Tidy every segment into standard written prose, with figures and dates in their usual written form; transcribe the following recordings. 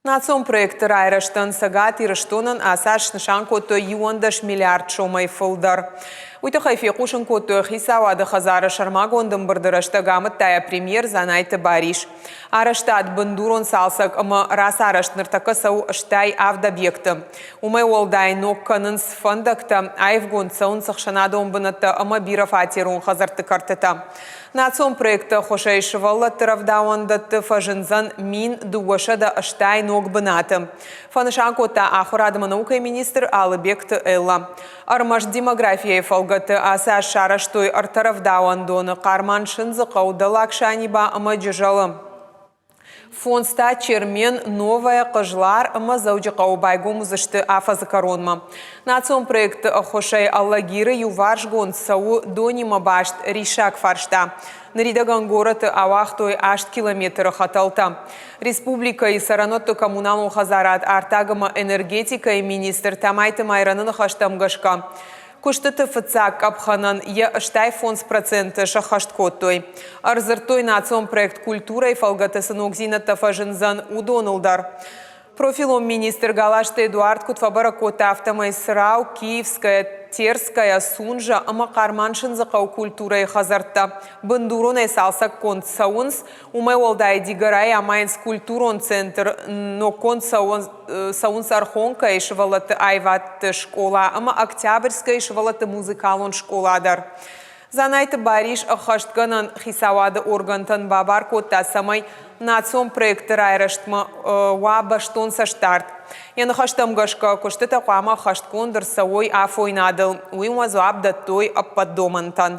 Национ проекты райрӕзтӕн Цӕгат Ирыстонӕн ацы аз снысан кодтой 11 миллиард сомӕй фылдӕр. Уый тыххӕй фехъусын кодтой Хицауады хӕдзары сӕрмагонд ӕмбырды рӕстӕг, амыдта йӕ премьер Дзанайты Барис. Арӕзтад, бындурон цалцӕг ӕмӕ рацарӕзт ныртӕккӕ цӕуы 87 объекты. Уымӕй уӕлдай ног кӕнынц фӕндӕгтӕ, аивгонд цӕуынц ӕхсӕнадон бынӕттӕ ӕмӕ бирӕфатерон хӕдзӕртты кӕртытӕ. Национ проекты ӕххуысӕй сывӕллӕтты рӕвдауӕндӕтты фӕзындзӕн 1280 ног бынаты, фӕнысан кодта ахуырад ӕмӕ наукӕйы министр Алыбегты Элла. Ӕрмӕст демографияйы фӕлгӕты ацы аз сарӕзтой ӕртӕ рӕвдауӕндоны Хъарман-Сындзыхъӕу, Дӕллаг Саниба ӕмӕ Джызӕлы. Фондз та Чермен, Новая, Хъызлар ӕмӕ Дзӕуджыхъӕуы байгом уыдзысты афӕдзы кӕронмӕ. Национ проекты ӕххуысӕй Алагиры иуварсгонд цӕуы донимӕ баст риссаг фарста. Ныридӕгӕн горӕты ауагътой 8 километры хӕтӕлтӕ. Республикӕйы цӕрӕнуӕтты коммуналон хӕдзарад, артаг ӕмӕ энергетикӕйы министр Тамайты Майрӕны ныхӕстӕм гӕсгӕ, Куыстыты фыццаг къӕпхӕнӕн йӕ 85% сӕххӕст кодтой. Ӕрдзырдтой национ проект «Культурӕйы» фӕлгӕты цы ногдзинӕдтӕ фӕзындзӕн, уыдоныл дӕр. Профилон министр Галазты Эдуард куыд фӕбӕрӕг кодта, афтӕмӕй Цырау, Киевская, Терская, Сунжа ӕмӕ Хъарман-Сындзыхъӕуы культурӕйы хӕдзӕрттӕ бындуронӕй цалцӕггонд цӕуынц. Уымӕй уӕлдай Дигорайы амайынц культурон центр, ноггонд цӕуынц Архонкӕйы сывӕллӕтты аивӕдты скъола ӕмӕ Октябрьскӕйы сывӕллӕтты музыкалон скъола дӕр. Дзанайты Барис ӕххӕстгӕнӕн хицауады органтӕн бабар кодта, цӕмӕй национ проекты райрӕзтмӕ уа бӕстон цӕстдард. Йӕ ныхӕстӕм гӕсгӕ, куыстытӕ хъуамӕ ӕххӕстгонд ӕрцӕуой афойнадыл, уыимӕ дзуапп дӕттой ӕппӕт домӕнтӕн.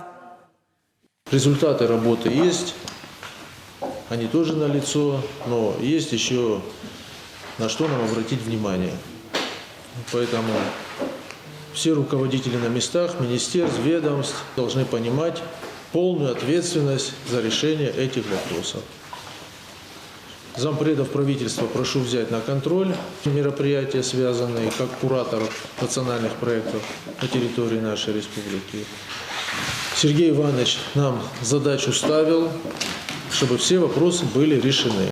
Результаты работы есть, они тоже налицо, но есть еще на что нам обратить внимание. Поэтому все руководители на местах, министерств, ведомств должны понимать полную ответственность за решение этих вопросов. Зампредов правительства прошу взять на контроль мероприятия, связанные как кураторов национальных проектов на территории нашей республики. Сергей Иванович нам задачу ставил, чтобы все вопросы были решены.